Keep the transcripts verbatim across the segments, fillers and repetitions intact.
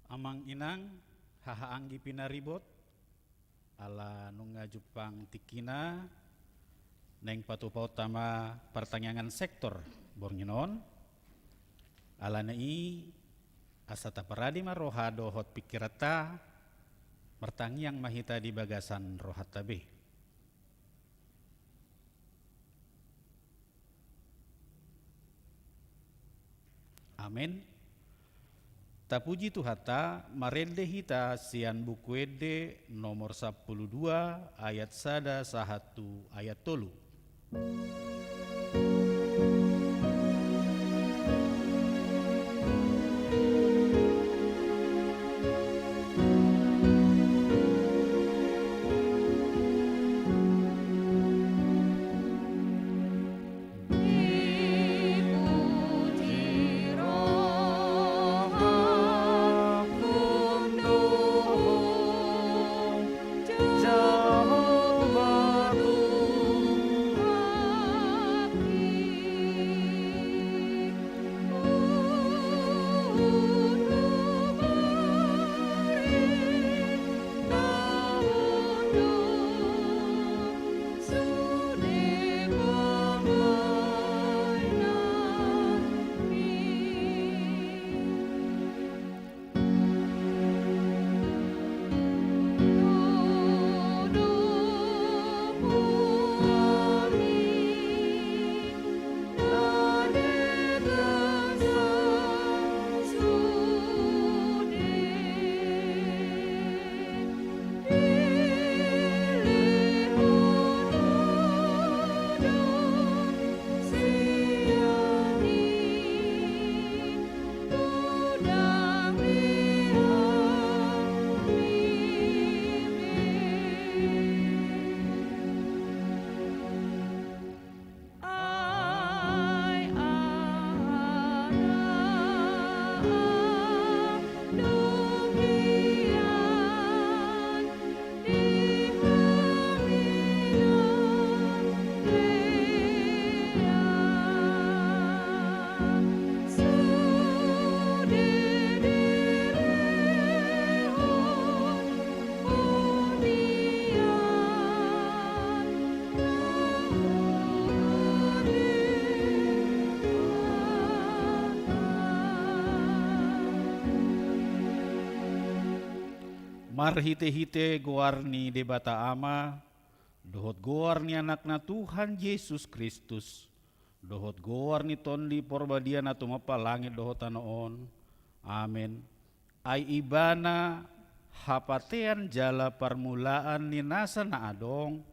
Amang inang, haha anggi pinaribot, ala nunga jumpang tingkina, naeng patupaonta ma partangiangan sektor borngin on. Alani i, asa taparade ma roha dohot pingkiranta, martangiang ma hita di bagasan rohanta be. Amen. Tapuji Tuhanta, marende hita sian Buku Ende nomor sampulu dua, ayat sada sahat tu ayat tolu. Marhitehite goar ni Debata Ama, dohot goar ni Anakna Tuhan Jesus Kristus, dohot goar ni Tondi Porbadia na tumompa langit dohot tano on. Amen. Ai Ibana hapatean jala parmulaan ni nasa na adong,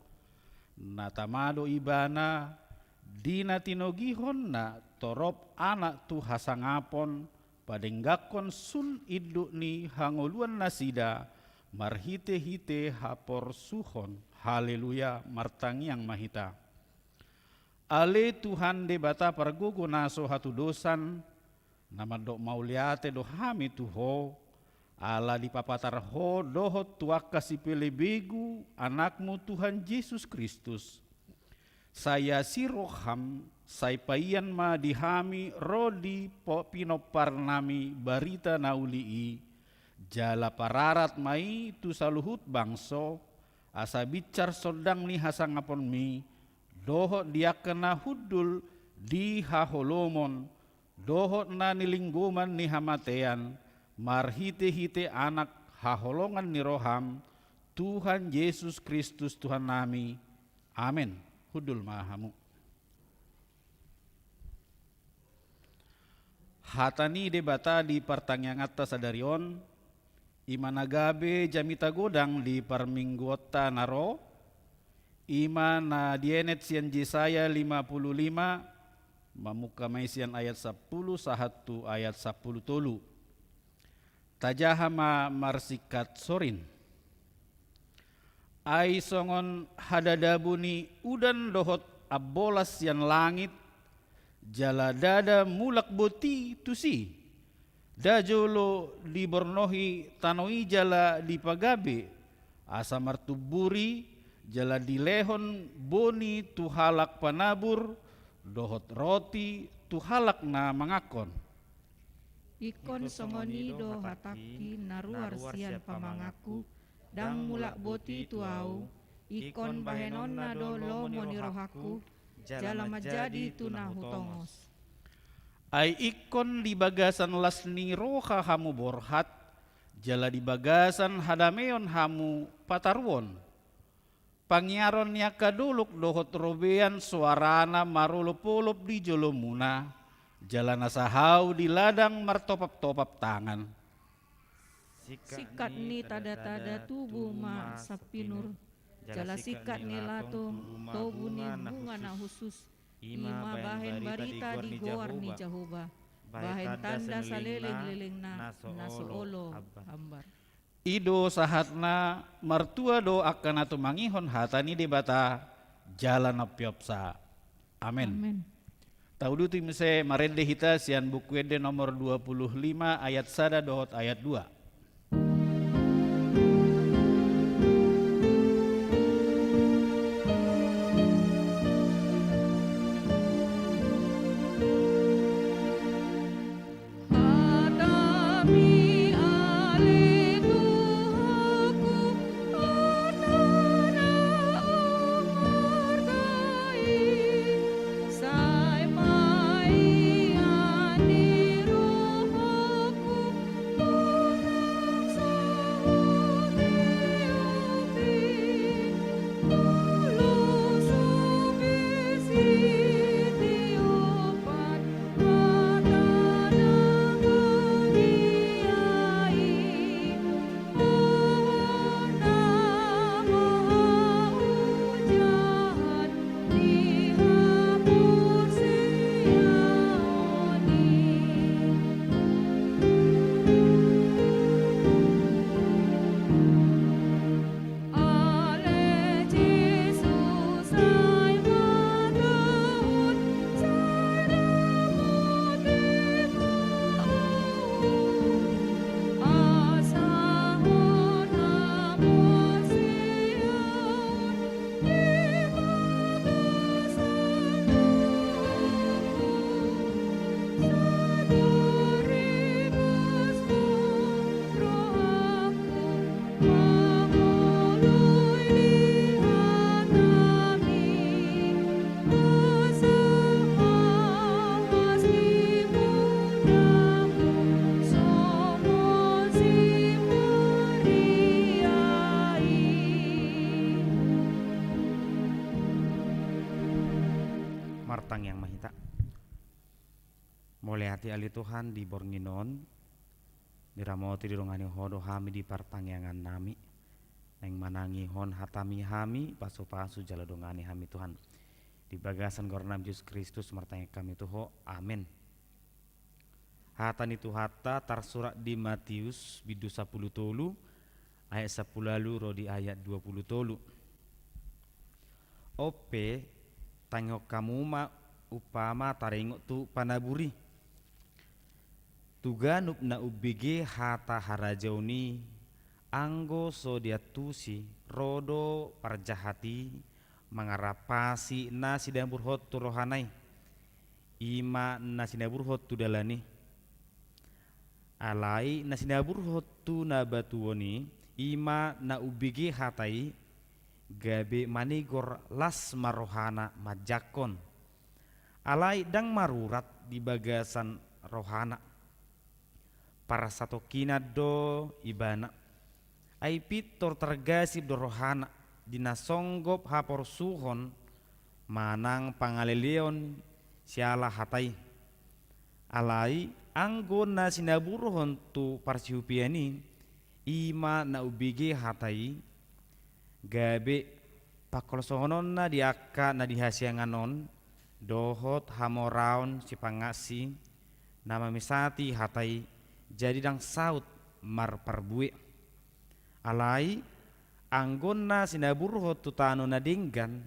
na tama do Ibana, di na tinogihon na torop anak tu hasangapon, padengganhon sun induk ni hangoluan nasida, marhitehite haporsuhon. Haleluya, martangiang ma hita. Ale Tuhan Debata pargogo na so hatudosan, na mandok mauliate do hami tu Ho, ala dipapatar Ho dohot tu angka sipelebegu Anakmu Tuhan Jesus Kristus. Sai asi roham, sai paian ma di hami ro di po-, pinomparnami barita na uli i, jala pararat ma i tu saluhut bangso, asa binsar sondang ni hasangaponmi, dohot di angka na hundul di haholomon, dohot na nilinggoman ni hamatean, marhitehite Anak haholongan ni roham, Tuhan Jesus Kristus Tuhannami. Amen. Hundul ma hamu. Hata ni Debata di partangianganta sadari on, i ma na gabe jamita godang di parmingguonta na ro, i ma na dienet sian Jesaya lima pulu lima, mamungka ma i sian ayat sampulu sahat tu ayat sampulu tolu. Tajaha ma marsingkat sorin. Ai songon hadadabu ni udan dohot ambolas sian langit, jala ndada mulak boti tusi, nda jolo dibornohi tano i jala dipagabe, asa martumbur i, jala dilehon boni tu halak panabur, dohot roti tu halak na manganhon. Ingkon songon i do hatangki na ruar sian pamanganku, ndang mulak boti tu ahu, ingkon bahenonna do lomo ni rohangku, jala manjadi tu na hutongos. Ai ingkon di bagasan las ni roha hamu borhat, jala di bagasan hadameon hamu pataruon. Pangiaron ni angka dolok dohot robean soarana marolopolop di jolomuna, jala na sahau di ladang martopaptopap tangan. Singkat ni tanda-tanda tubu ma sampinur, jala singkat ni latung tobu ni bunga na hushus, i ma bahen barita di goar ni Jahowa, bahen tanda saleleng-lelengna na so olo hambar. I do sahatna. Martua do angka na tumangihon hata ni Debata jala na umpeopsa. Amen. Amen. Tauduti muse marende hita sian Buku Ende nomor dua puluh lima ayat sada dohot ayat dua. Martangiang ma hita. Mauliate ale Tuhan, di borngin on diramoti didongani Ho do hami di partangiangan nami. Naeng manangihon hata-Mi hami, pasu-pasu jala dongani hami Tuhan. Di bagasan goar-Nam Jesus Kristus martangiang hami tu Ho. Amen. Hata ni Tuhanta tarsurat di Matius bindu sampulu tolu ayat sampulu ualu ro di ayat dua pulu tolu. On pe, tangihon hamu ma umpama taringot tu panabur i. Tu ganup na umbege hata harajaon i, anggo so diantusi, ro do parjahat i mangarampasi na sinaburhon tu rohana i, i ma na sinaburhon tu dalan i. Alai na sinaburhon tu na batuon i, i ma na umbege hata i, gabe manigor las ma rohana manjangkon. Alai ndang marurat di bagasan rohana. Parsatongkinan do ibana. Ai pintor targasip do rohana di na songgop haporsuhon manang pangaleleon siala hata i. Alai anggo na sinaburhon tu parsihupian i, i ma na umbege hata i, gabe pangkolsohononna di angka na di hasiangan on, dohot hamoraon sipangansi na mamesati hata i, jadi ndang saut marparbue. Alai anggo na sinaburhon tu tano na denggan,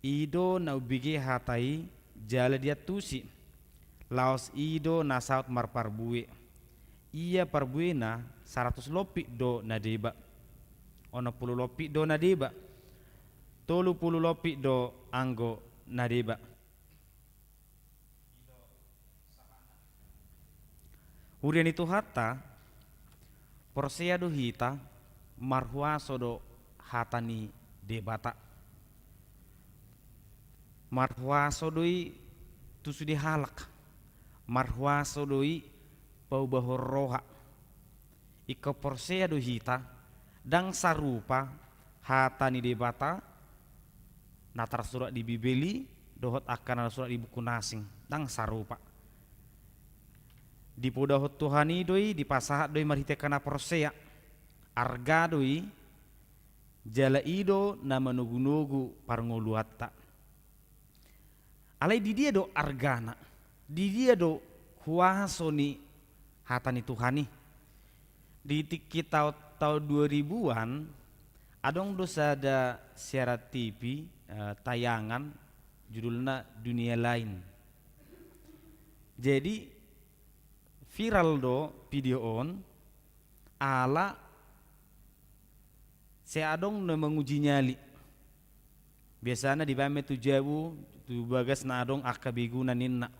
i do na umbege hata i jala diantusi. Laos i do na saut marparbue. Ia parbuena saratus lompit do na deba. Onom pulu lompit do na deba. Tolu pulu lompit do anggo na deba. I do sahatna. Huria ni Tuhanta, porsea do hita, marhuaso do hata ni Debata. Marhuaso do i tu sude halak, marhuaso do i paubahon roha. Ingkon porsea do hita, ndang sarupa hata ni Debata na tarsurat di Bibel i dohot angka na tarsurat di buku na asing, ndang sarupa. Dipodahon Tuhan i do i, dipasahat do i marhite angka na porsea. Arga do i, jala i do na manogunogu parngoluanta. Alai di dia do argana? Di dia do huaso ni hata ni Tuhan i? Di tingki taon, taon dua ribuan, adong do sada siaran T V, eh, tayangan, judulna Dunia Lain. Jadi, viral do video on, ala sai adong na manguji nyali. Biasana dibaen ma i tu jabu, tu bagas na adong angka beguna ninna.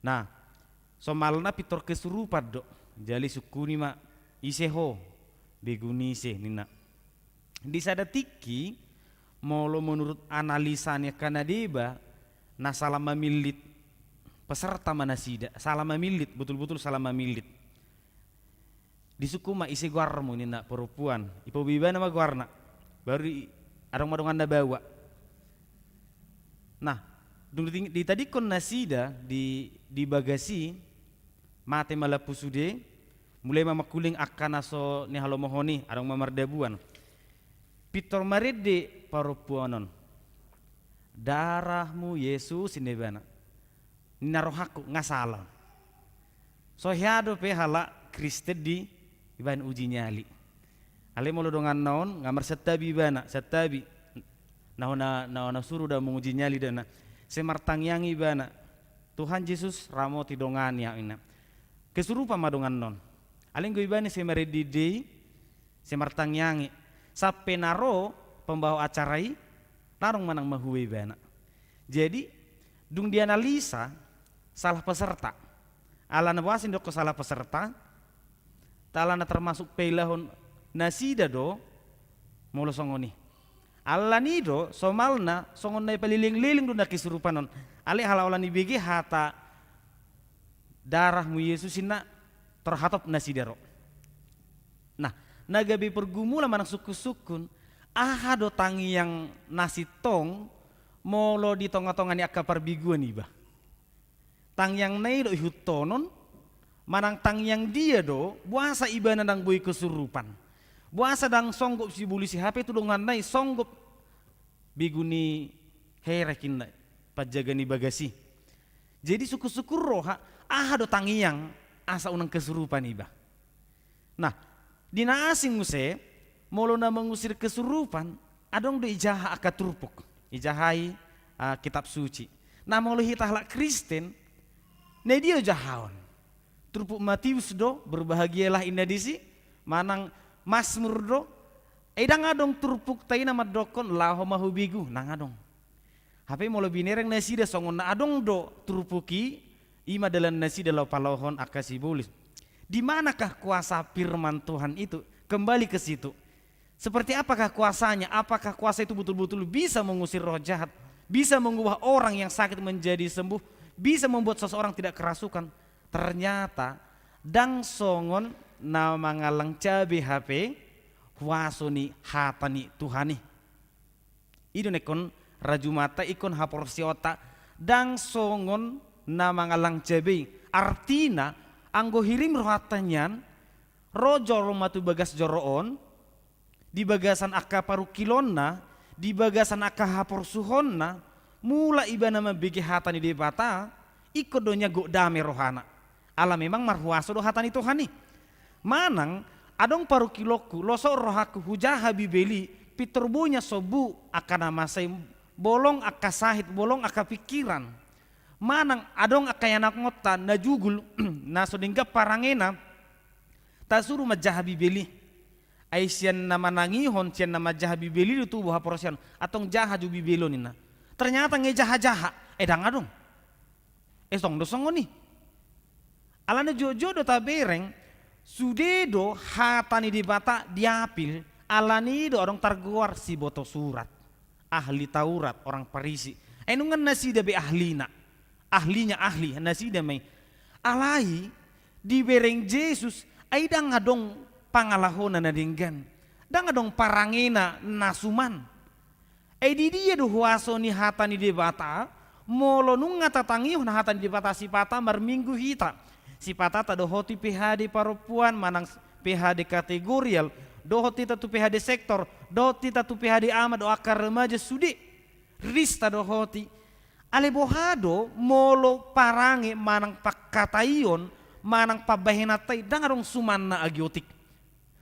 Nah, somalna pintor kesurupan do, jala disungkuni ma, "Ise ho? Begu ni ise?" ninna. Di sada tingki, molo menurut analisa ni angka na deba, na salah mamillit peserta ma nasida, salah mamillit, betul-betul salah mamillit. Disungkun ma, "Ise goarmu?" ninna parompuan. Dipaboa ibana ma goarna. Baru i, adong ma dongan na baoa. Nah, dung diting-, ditadingkon nasida di, di bagas i, mate ma lampu sude, mulai ma mangkuling angka na so nihalomohon i, adong ma mardabuan. Pintor marende parompuan on. "Darahmu, Yesus," ninna ibana. Ninna rohangku, nga salah. So hea dope halak Kristen di, dibaen uji nyali. Alai molo donganna on, nga marsantabi ibana, santabi. Na hona, na hona suru da manguji nyali da na. Sai martangiang ibana. "Tuhan Jesus, ramoti dongani ahu," ninna. Kesurupan ma donganna on. Alai anggo ibana sai marende-ende i, sai martangiang i. Sampe na ro pembawa acara i, na adong manang mahua ibana. Jadi, dung dianalisa, salah peserta. Alana boasa didokkon salah peserta? Alana termasuk pailahon nasida do, molo songon i. Alani do, somalna, songon na ipaleleng-leleng do na kesurupan on. Alai ala holan dibege hata, "Darahmu, Yesus," ninna, tor hatop nasida ro. Nah, na gabe pergumulan manang sungkun-sungkun, aha do tangiang na sintong molo di tonga-tonga ni angka parbingungan iba? Tangiangna i do ihuthonon, manang tangiang dia do, boasa ibana ndang boi kesurupan? Boasa ndang songgop sibolis i hape tu donganna i songgop begu ni herek ninna, panjaga ni bagas i? Jadi sungkun-sungkun roha, aha do tangiang asa unang kesurupan iba? Nah, di na asing muse, molo na mangusir kesurupan, adong do ijaha angka turpuk, ijahai, ah, kitab suci. Nah, molo hita halak Kristen, na dia do jahaon? Turpuk Matius do, "Berbahagialah," ninna disi, manang Masmur do. Eh, ndang adong turpukta i na mandokkon, "Laho ma hubegu," ndang adong. Hape molo binereng nasida songon na adong do turpuk i, i ma dalan nasida laho palohon angka sibolis. Di manakah kuasa firman Tuhan itu? Kembali ke situ. Seperti apakah kuasanya? Apakah kuasa itu betul-betul bisa mengusir roh jahat? Bisa mengubah orang yang sakit menjadi sembuh? Bisa membuat seseorang tidak kerasukan? Ternyata, ndang songon na mangallang cabe hape huaso ni hata ni Tuhan i. I do na ingkon rajumanta, ingkon haporseaonta, ndang songon na mangallang cabe i. Artina, anggo hirim rohanta nian, ro jolma tu bagas joro on, di bagasan angka parungkilonna, di bagasan angka haporsuhonna, molo ibana mambege hata ni Debata, ingkon do nian gok dame rohana. Ala memang marhuaso do hata ni Tuhan i. Manang, adong parungkilonku, losok rohangku hujaha Bibel i, pintor boi nian sombu angka na masa i, bolong angka sahit, bolong angka pingkiran. Manang, adong angka ianakhonta na jugul, na so denggan parangena, tasuru manjaha Bibel i. Ai sian na manangihon, sian na manjaha Bibel i do tubu haporseaon, antong jaha jo Bibel on ninna. Ternyata nunga ijaha-jaha, eh, ndang adong. Eh, tong do songon i. Alana jotjot do tabereng, sude do hata ni Debata diapil, alani do adong targoar siboto surat, ahli Taurat, orang Parisi. Ai nunga nasida be ahlina, ahlinya ahli, nasida ma i. Alai dibereng Jesus, ai ndang adong pangalahona na denggan, ndang adong parangena na suman. Ai di dia do huaso ni hata ni Debata, molo nunga tatangihon hata ni Debata sipata marminggu hita. Sipata tadohoti P H D parompuan manang P H D kategorial, dohot hita tu P H D sektor, dohot hita tu P H D amak dohot angka remaja sude. Ris tadohoti. Alai boha do molo parange manang pangkataion, manang pambahenanta i ndang adong sumanna agi otik.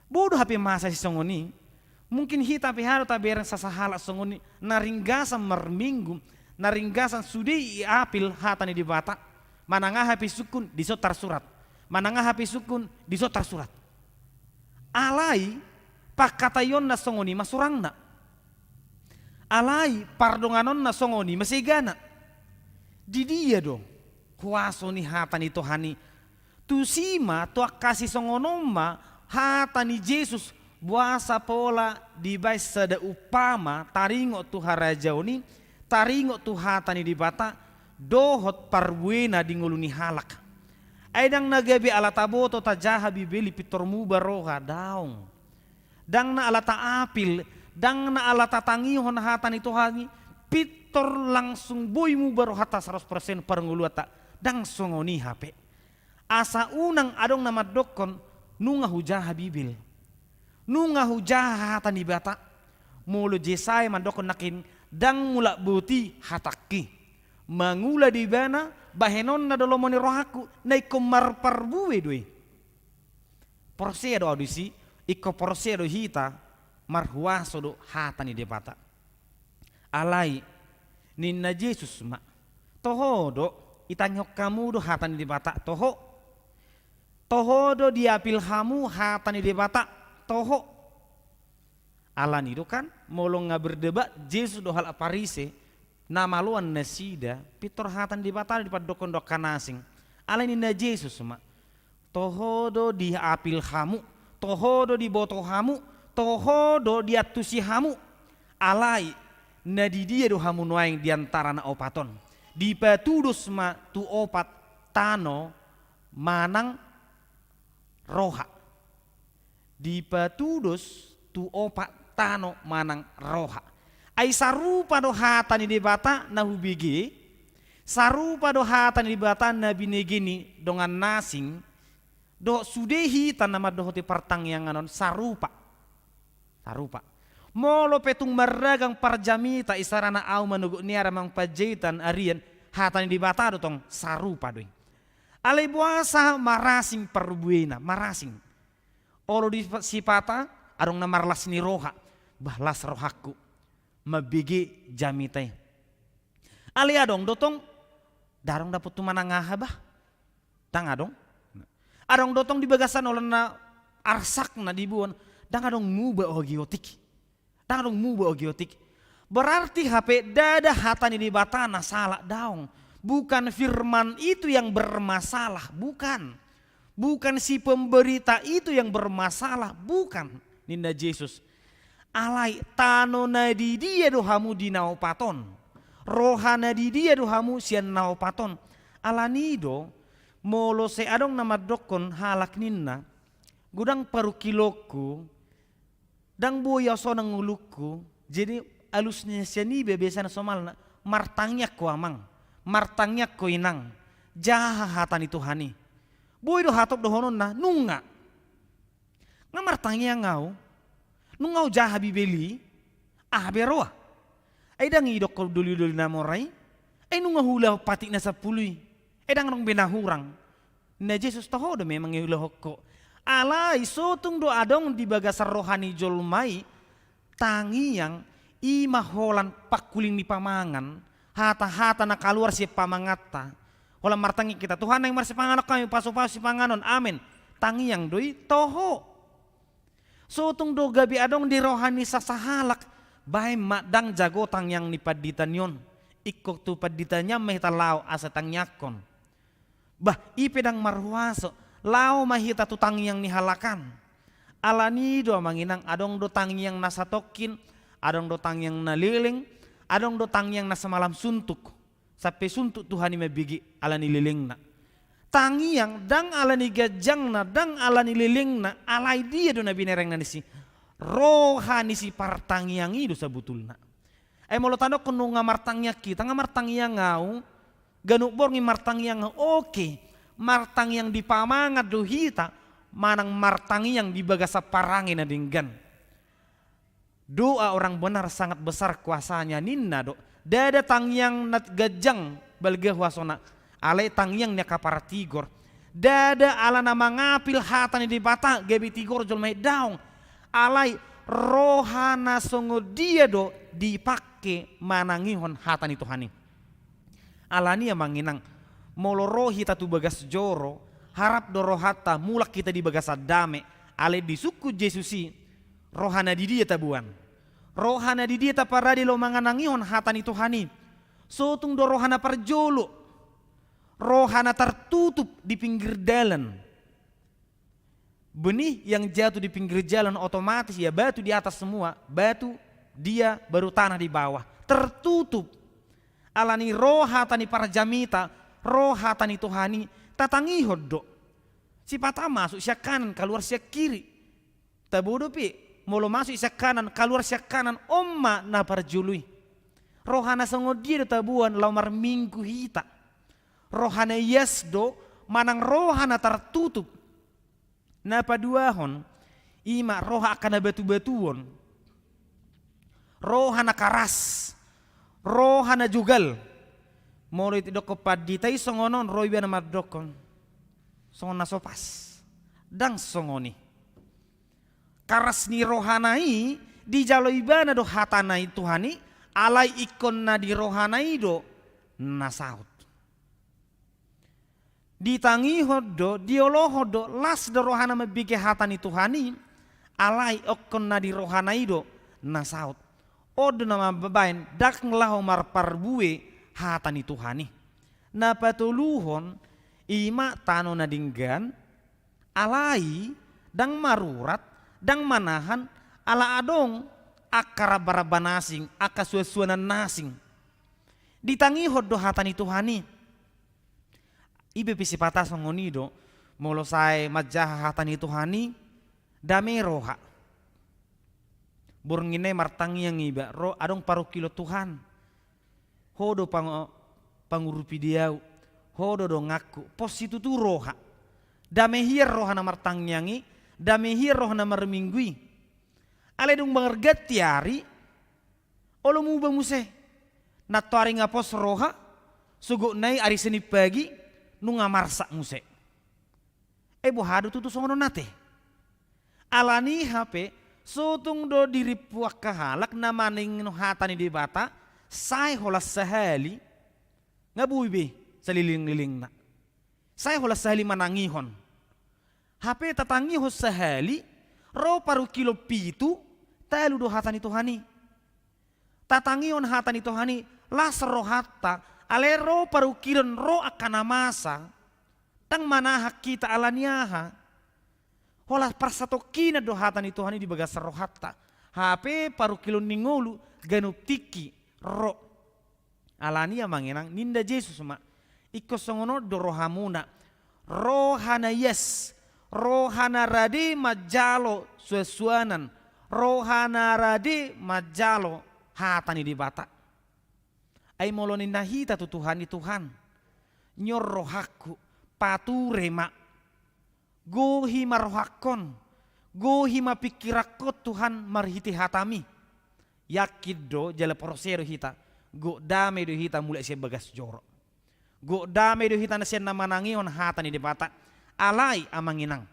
Boi do hape masa sisongon i. Mungkin hita pe hape do tabereng sasahalak songon i, na ringgasan marminggu, na ringgasan sude iapil hata ni Debata. Manang aha pe sungkun, dison tarsurat. Manang aha pe sungkun, dison tarsurat. Alai pangkataionna songon i ma surangna. Alai pardonganonna songon i ma segana. Di dia do huaso ni hata ni Tuhan i? Tusi ma tu angka sisongon on ma hata ni Jesus, boasa pola dibaen sada umpama taringot tu harajaon i, taringot tu hata ni Debata, dohot parbuena di ngolu ni halak. Ai ndang na gabe ala taboto tajaha Bibel i pintor muba roha, daong. Ndang na ala taapil, ndang na ala tatangihon hata ni Tuhan i, pintor langsung boi muba rohanta saratus persen parngoluanta. Ndang songon i hape. Asa unang adong na mandokkon, nunga hujaha Bibel. Nunga hujaha hata ni Debata. Molo Jesaya mandokkon nangkin, ndang mulak boti hatangki. Mangula di ibana bahenonna do lomo ni rohangku, na ingkon marparbue do i. Porsea do ahu disi, ingkon porsea do hita, marhuaso do hata ni Debata. Alai ninna Jesus ma, toho do, itangihon hamu do hata ni Debata, toho. Toho do diapil hamu hata ni Debata, toho. Alani do kan, molo nga berdebat Jesus dohot halak Parise, na maloan nasida, pintor hata ni Debata do dipandokkon dohot angka na asing. Alai ninna Jesus ma, toho do diapil hamu, toho do diboto hamu, toho do diantusi hamu. Alai na di dia do hamu nuaeng di antara na opat on? Dipatudos ma tu opat, tano manang roha. Dipatudos tu opat, tano manang roha. Ai sarupa do hata ni Debata na hubege, sarupa do hata ni Debata na binege ni dongan na asing, dohot sude hita na mandohoti partangiangan on, sarupa. Sarupa. Molo pe tung marragam parjamita, isarana ahu manogot ni ari manang panjaitan arian, hata ni Debata do tong, sarupa do i. Alai boasa marasing parbuena, marasing. Olo di sipata, adong na marlas ni roha, bah, las rohangku mambege jamita i. Alai adong do tong, ndang adong dapot tu manang aha bah. Ndang adong. Adong do tong di bagasan holan na arsakna diboan, ndang adong muba agi otik. Ndang adong muba agi otik. Berarti hape ndada hata ni Debata na sala, daong. Bukan firman itu yang bermasalah, bukan. Bukan si pemberita itu yang bermasalah, bukan, ninna Jesus. Alai tano na di dia do hamu di na opat on? Roha na di dia do hamu sian na opat on? Alani do, molo sai adong na mandokkon halak ninna, godang parungkilonku, ndang boi ahu sonang ngolungku, jadi alusna sian iba biasana somalna, martangiang ho amang, martangiang ho inang, jaha hata ni Tuhan i. Boi do hatop dohononna, nunga. Nga martangiang ahu, nunga hujaha Bibel i, aha be roa? Ai ndang idok ho doli-doli na mora i, ai nunga huulahon patik na sampulu i, ai ndang adong be na hurang. Ninna Jesus, toho do memang iulahon ho. Alai so tung do adong di bagasan roha ni jolma i tangiang, i ma holan pangkuling ni pamangan, hata-hata na kaluar sian pamanganta. Holan martangiang hita, Tuhan, naeng marsipanganon hami, pasu-pasu sipanganon, amen. Tangiang do i, toho. So tung do gabe adong di roha ni sasahalak, baen ma, ndang jago tangiang ni pandita ni on. Ingkon tu pandita nian ma hita laho asa tangiangkon. Bah, i pe ndang marhuaso, laho ma hita tu tangiang ni halak an. Alani do amang inang, adong do tangiang na satongkin, adong do tangiang na leleng, adong do tangiang na semalam suntuk. Sampe suntuk Tuhan i mambege alani lelengna. Tangiang ndang alani ganjangna, ndang alani lelengna, alai dia do na binereng na disi? Roha ni si partangiang i do sabutulna. Ai molo tadok nunga martangiang hita, nga martangiang au, ganup borngin martangiang au, oke. Martangiang di pamangan do hita, manang martangiang di bagasan parange na denggan. Doa orang benar sangat besar kuasanya, ninna do. Ndada tangiang na ganjang balga huasona, alai tangiang ni angka partigor. Ndada ala na mangapil hata ni Debata gabe tigor jolma i, daong. Alai roha na songon dia do dipake manangihon hata ni Tuhan i. Alani amang inang, molo ro hita tu bagas joro, harap do rohanta mulak hita di bagasan dame, alai disungkun Jesus i, roha na di dia taboan? Roha na di dia taparade laho manangihon hata ni Tuhan i? Sotung do roha na parjolo, roha na tartutup di pinggir dalan. Benih yang jatuh di pinggir jalan otomatis ya batu di atas semua, batu dia baru tanah di bawah. Tertutup. Alani ro hata ni parjamita, ro hata ni Tuhan i, tatangihon do. Sipata masuk sian kanan, kaluar sian kiri. Tabo dope, molo masuk sian kanan, kaluar sian kanan, on ma na parjolo i. Roha na songon dia do taboan laho marminggu hita? Roha na ias do, manang roha na tartutup? Na paduahon, i ma roha angka na batu-batuon. Roha na karas, roha na jogal. Molo didokkon pandita i songon on, ro ibana mandokkon songon na so pas. Ndang songon i. Karas ni rohana i, dijalo ibana do hata ni Tuhan i, alai ingkon na di rohana i do na saut. Ditangihon do, diolohon do, las do rohana mambege hata ni Tuhan i, alai ingkon na di rohana i do na saut. On do na mambaen ndang laho marparbue hata ni Tuhan i. Na patoluhon, i ma tano na denggan, alai ndang marurat, ndang manahan, ala adong angka ramba-ramba na asing, angka suan-suanan na asing. Ditangihon do hata ni Tuhan i. Ipe pe sipata songon i do, molo sae manjaha hata ni Tuhan i, dame roha. Borngin i martangiang iba, ro adong parungkilon Tuhan. Ho do pang-, pangurupi di au, ho do donganku, pos situtu roha. Dame hian roha na martangiang i, dame hian roha na marminggu i. Alai dung marganti ari, olo muba muse. Nantoari nga pos roha, sogotna i ari Senin pagi, nunga marsak muse. E, boha do tutu songon on ate? Alani hape, sotung do dirimpu angka halak na manangihon hata ni Debata, sae holan sahali, nga boi be saleleng-lelengna. Sae holan sahali manangihon. Hape tatangihon sahali, ro parungkilon pitu, talu do hata ni Tuhan i. Tatangihon hata ni Tuhan i, las rohanta, alai ro parungkilon, ro angka na masa, ndang manahan hita alani aha? Holan parsatongkinan do hata ni Tuhan i di bagasan rohanta. Hape parungkilon ni ngolu ganup tingki ro. Alani amang inang, ninna Jesus ma, ingkon songon on do rohamuna. Roha na ias, roha na rade manjalo suan-suanan, roha na rade manjalo hata ni Debata. Ai molo ninna hita tu Tuhan i, Tuhan, nyon rohangku, pature ma. Gohi ma rohangkon, gohi ma pingkiranhon Tuhan marhite hataMi. Yakin do jala porsea do hita, gok dame do hita mulak sian bagas joro. Gok dame do hita na sian na manangihon hata ni Debata. Alai amang inang,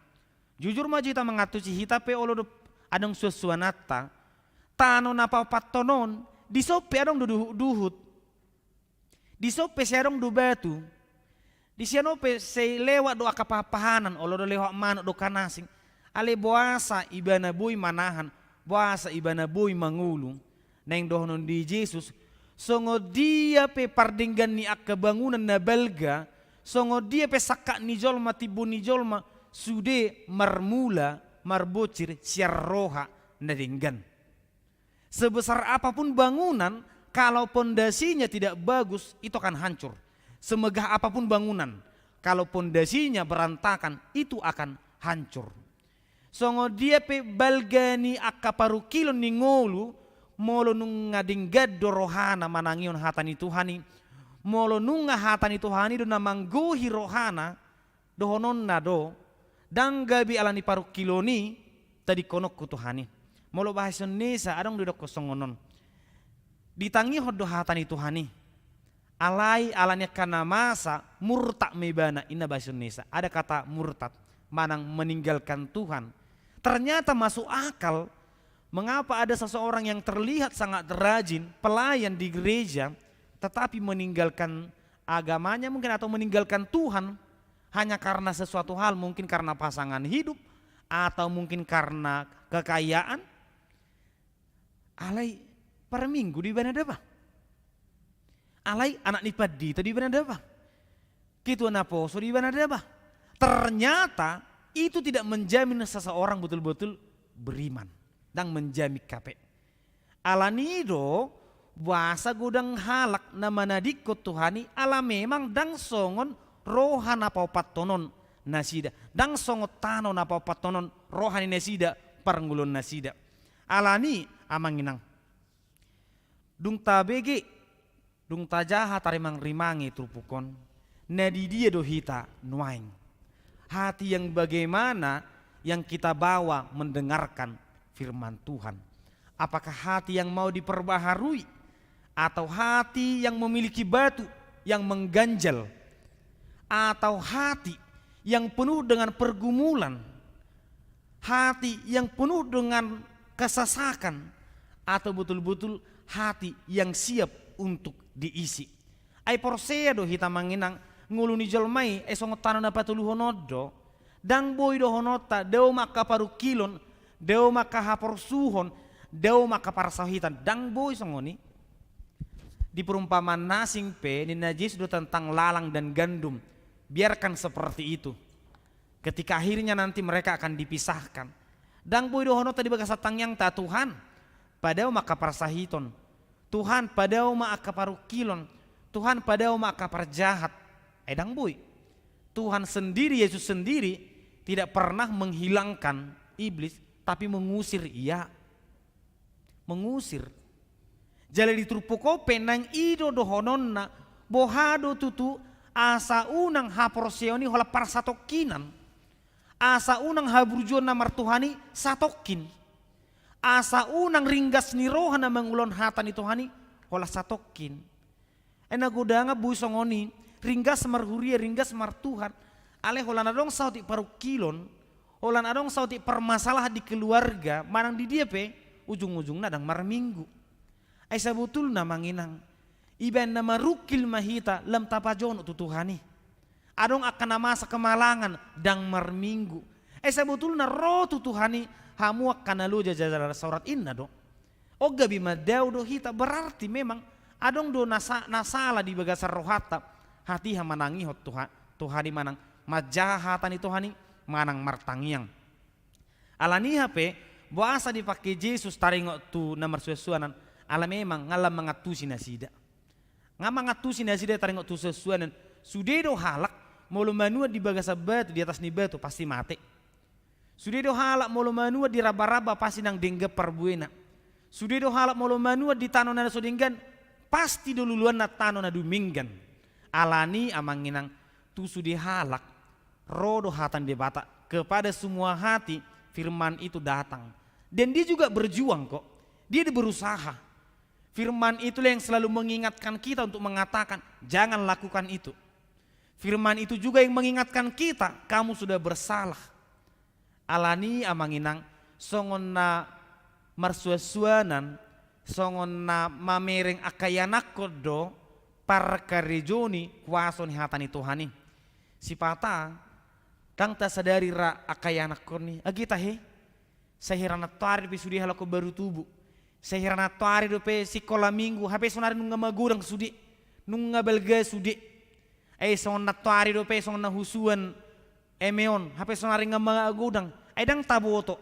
jujur ma jo hita mangantusi, hita pe olo do adong suan-suananta. Tano na paopathon on, dison pe adong do duhut-duhut. Dison pe sai adong do batu. Dison pe sai lewat do angka pahan-pahanan, olo do lewat manuk dohot angka na asing. Alai boasa ibana boi manahan, boasa ibana boi mangolu? Naeng dohonon ni Jesus, songon dia pe pardenggan ni angka bangunan na balga, Songon dia pe sangkap ni jolma, timbo ni jolma, sude marmula, marbonsir sian roha na denggan. Sebesar apapun bangunan, kalau pondasinya tidak bagus, itu akan hancur. Semegah apapun bangunan, kalau pondasinya berantakan, itu akan hancur. Songon dia pe balga ni angka parungkilon ni ngolu, molo nunga denggan do rohana manangihon hata ni Tuhan i, molo nunga hata ni Tuhan i do na manggohi rohana, dohononna do, ndang gabe ala ni parungkilon i tadingkononku Tuhan i. Molo bahasa Indonesia, adong do didokkon songon on. Ditangihon do hata ni Tuhan i. Alai ala ni angka na masa, murtad ma ibana, ninna bahasa Indonesia. Ada kata murtad, manang meninggalkan Tuhan. Ternyata masuk akal, mengapa ada seseorang yang terlihat sangat rajin, pelayan di gereja, tetapi meninggalkan agamanya mungkin atau meninggalkan Tuhan hanya karena sesuatu hal, mungkin karena pasangan hidup, atau mungkin karena kekayaan. Alai parminggu do ibana daba. Alai anak ni pandita do ibana daba. Ketua naposo do ibana daba. Ternyata itu tidak menjamin seseorang betul-betul beriman. Ndang menjamin hape. Ala ni i do, boasa godang halak na manadingkon Tuhan i, ala memang ndang songon roha na paompathon on nasida, ndang songon tano na paompathon on roha ni nasida, parngoluon nasida. Ala ni i, amang inang, dung tabege, dung tajaha tarimang-rimangi turpuk on, na di dia do hita nuaeng? Hati yang bagaimana yang kita bawa mendengarkan firman Tuhan? Apakah hati yang mau diperbaharui, atau hati yang memiliki batu yang mengganjal, atau hati yang penuh dengan pergumulan, hati yang penuh dengan kesesakan, atau betul-betul hati yang siap untuk diisi? Ai porsea do hita, amang inang, ngolu ni jolma i, ai songon tano na patuluhon on do. Ndang boi dohononta, dao ma angka parungkilon, dao ma angka haporsuhon, dao ma angka parsahiton, ndang boi songon i. Di perumpamaan na asing pe, ninna Jesus do tentang lalang dan gandum. Biarkan seperti itu. Ketika akhirnya nanti mereka akan dipisahkan. Ndang boi dohononta di bagasan tangiangta, Tuhan, padao ma angka parsahiton. Tuhan, padao ma angka parungkilon. Tuhan, padao ma angka parjahat. Ai ndang boi. Tuhan sendiri, Yesus sendiri tidak pernah menghilangkan iblis, tapi mengusir ia. Mengusir. Jala di turpuk on pe naeng i do dohononna, boha do tutu asa unang haporseaon i holan parsatongkinan. Asa unang haburjuon na martuhan i satongkin. Asa unang ringgas ni roha na mangulahon hata ni Tuhan i holan satongkin. Ai na godangan boi songon i, ringgas marhuria, ringgas martuhan. Alai holan adong saotik parungkilon, holan adong saotik parmasalahan di keluarga, manang di dia pe, ujung-ujungna ndang marminggu. Ai sabotulna, amang inang, ibaen na marungkil ma hita lam tapajonok tu Tuhan i. Adong angka na masa kemalangan, ndang marminggu. Ai sabotulna ro tu Tuhan i, hamu angka na loja jala saorat, ninna do. On gabe mandao do hita, berarti memang adong do na sa-, na sala di bagasan rohanta, hatiha manangihon Tuhan, Tuhan i manang manjaha hata ni Tuhan i, manang martangiang. Ala ni i hape, boasa dipangke Jesus taringot tu na marsuansuanan, ala memang nga lam mangantusi nasida. Nga mangantusi nasida taringot tu suansuanan, sude do halak, molo manuat di bagasan batu, di atas ni batu, pasti mate. Sude do halak molo manuat di rabaraba pasti ndang denggan parbuena. Sude do halak molo manuat di tano na so denggan, pasti do luluanna tano na dumenggan. Ala ni i, amang inang, tu sude halak, ro do hata ni Debata, kepada semua hati, firman itu datang. Dan dia juga berjuang kok. Dia berusaha. Firman itulah yang selalu mengingatkan kita untuk mengatakan, "Jangan lakukan itu." Firman itu juga yang mengingatkan kita, "Kamu sudah bersalah." Ala ni i, amang inang, songon na marsuansuanan, songon na mamereng angka ianakhon do parkarejo ni kuaso ni hata ni Tuhan i. Sipata, ndang tasadari ra angka ianakhon i. Agi tahe, sai hira nantoari dope sude halak on baru tubu. Sai hira nantoari dope sikola minggu, hape saonari nunga magodang sude, nunga balga sude. Ai songon nantoari dope, songon na husuan eme on, hape saonari nga magodang. Ai ndang taboto.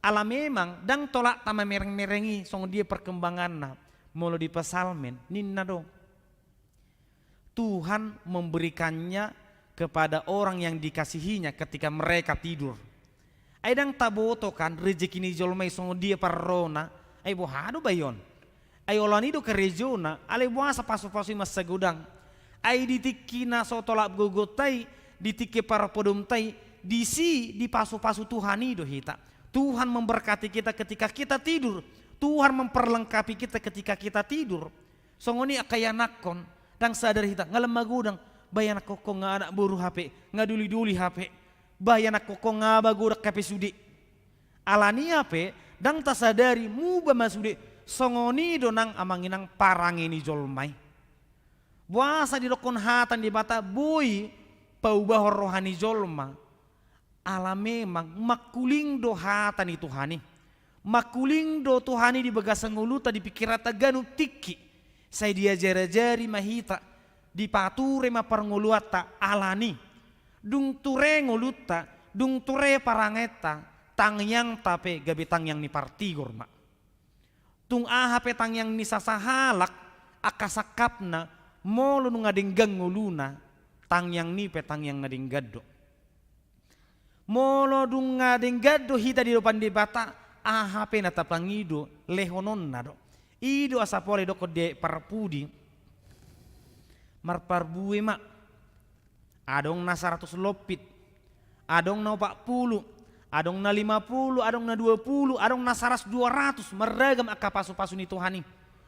Ala memang ndang tolap ta mamereng-mereng i songon dia perkembanganna. Molo di Psalmen, ninna do, Tuhan memberikannya kepada orang yang dikasihinya ketika mereka tidur. Ai ndang taboto kan rejeki ni jolma i songon dia parrona, ai boha do bahen on. Ai olaan i do karejona, alai boasa pasu-pasu i mansai godang. Ai di tingki na so tolap gogonta i, di tingki parpodomta i, disi dipasu-pasu Tuhan i do hita. Tuhan memberkati kita ketika kita tidur. Tuhan memperlengkapi kita ketika kita tidur. Songon i angka ianakhon, ndang sadar hita, nga lam magodang, bah ianakhon nga anak boru hape, nga doli-doli hape, bah ianakhon nga magodang hape sude. Alani i hape, ndang tasadari, muba ma sude, songon i do nang amang inang parange ni jolma i. Boasa didokkon hata ni Debata boi paubahon roha ni jolma. Ala memang mangkuling do hata ni Tuhan i. Mangkuling do Tuhan i di bagasan ngolunta di pingkiranta ganup tingki. Sai diajar-ajari ma hita, dipature ma parngoluanta alani. Dung ture ngolunta, dung ture parangenta, tangiangta pe gabe tangiang ni partigor ma. Tung aha pe tangiang ni sasahalak, angka sangkapna, molo nunga denggan ngoluna, tangiang ni pe tangiang na denggan do. Molo nunga denggan do hita di adopan Debata, aha pe na tapangido, lehononna do. I do asa pola didokkon di parpudi, marparbue ma. Adong na saratus lompit, adong na opat pulu, adong na lima pulu, adong na dua pulu, adong na saratus dua ratus, marragam angka pasu-pasu ni Tuhan i.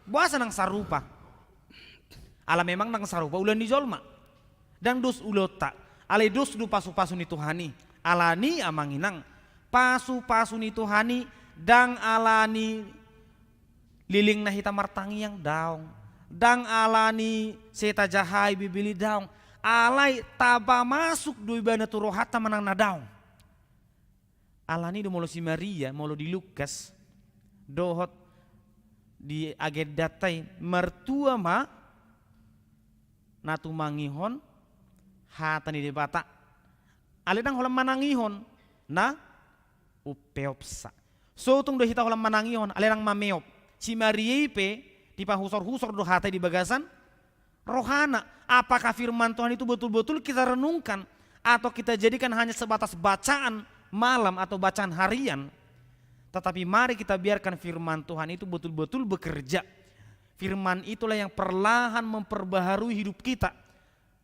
Boasa nang sarupa? Ala memang nang sarupa ulaon ni jolma. Ndang dos ulaonta, alai dos do pasu-pasu ni Tuhan i. Alani amang inang, pasu-pasu ni Tuhan i ndang alani lelengna hita martangiang daong, ndang alani sai tajahai Bibel i daong, alai tapamasuk do ibana tu rohanta manang na daong. Alani do molo si Maria, molo di Lukas, dohot di agendanta i, martua ma na tumangihon hata ni Debata. Alai ndang holan manangihon, na umpeopsa. So tung do hita holan manangihon, alai ndang mameop. Si Maria i pe, dipahusor-husor do hata i di bagasan rohana. Apakah firman Tuhan itu betul-betul kita renungkan, atau kita jadikan hanya sebatas bacaan malam atau bacaan harian? Tetapi mari kita biarkan firman Tuhan itu betul-betul bekerja. Firman itulah yang perlahan memperbaharui hidup kita.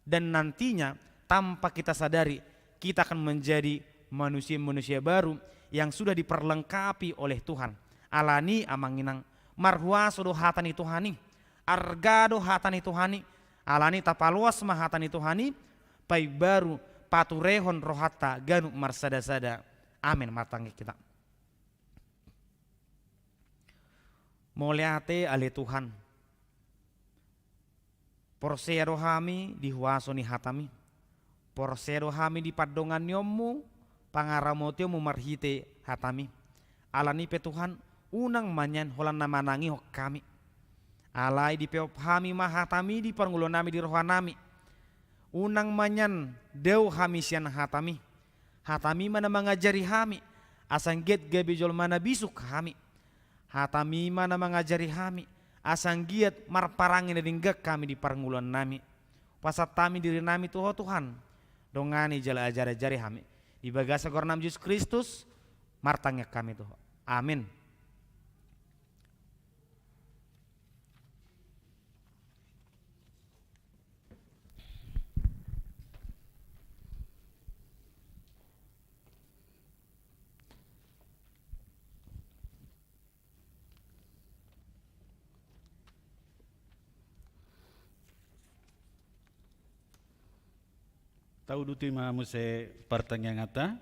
Dan nantinya, tanpa kita sadari, kita akan menjadi manusia-manusia baru yang sudah diperlengkapi oleh Tuhan. Alani amang inang, marhuaso do hata ni Tuhan i, arga do hata ni Tuhan i, alani tapaloas ma hata ni Tuhan i, paimbaru paturehon rohanta ganup marsada-sada. Amin. Martangiang hita. Mauliate ale Tuhan. Porsea do hami di huaso ni hataMi. Porsea do hami di pandonganionMu, pangaramotionMu marhite hataMi. Alani pe Tuhan, unang ma nian holan na manangihon hami. Alai dipeop hami ma hataMi di parngoluonnami di rohanami. Unang ma nian dao hami sian hataMi. HataMi ma na mangajari hami, asa anggiat gabe jolma na bisuk hami. HataMi ma na mangajari hami, asa anggiat marparange na denggan hami di parngoluonnami. Pasahat hami dirinami tu Ho Tuhan, dongani jala ajari-ajari hami. Di bagasan goarNami Jesus Kristus, martangiang hami tu Ho. Amin. Tauduti ma muse partangianganta.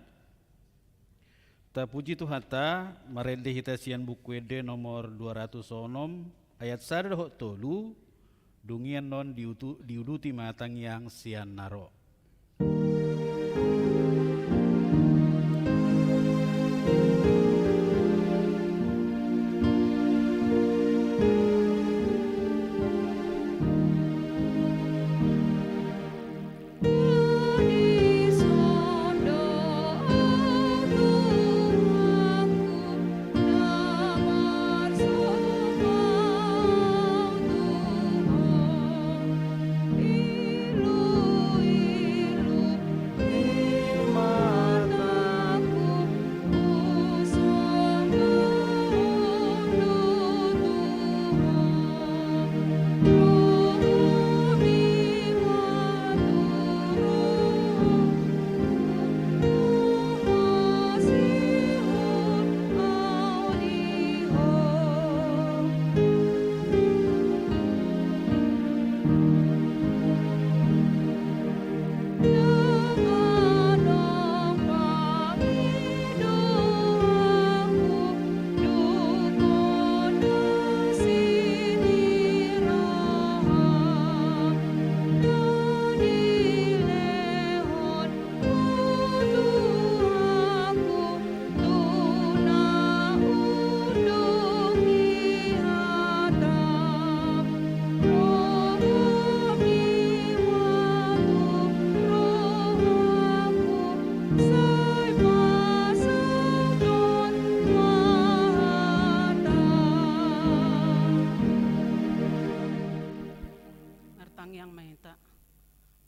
Tapuji Tuhanta, marende hita sian Buku Ende nomor dua ratus onom, ayat sada dohot tolu, dung i annon diutu-, diuduti ma tangiang sian na ro.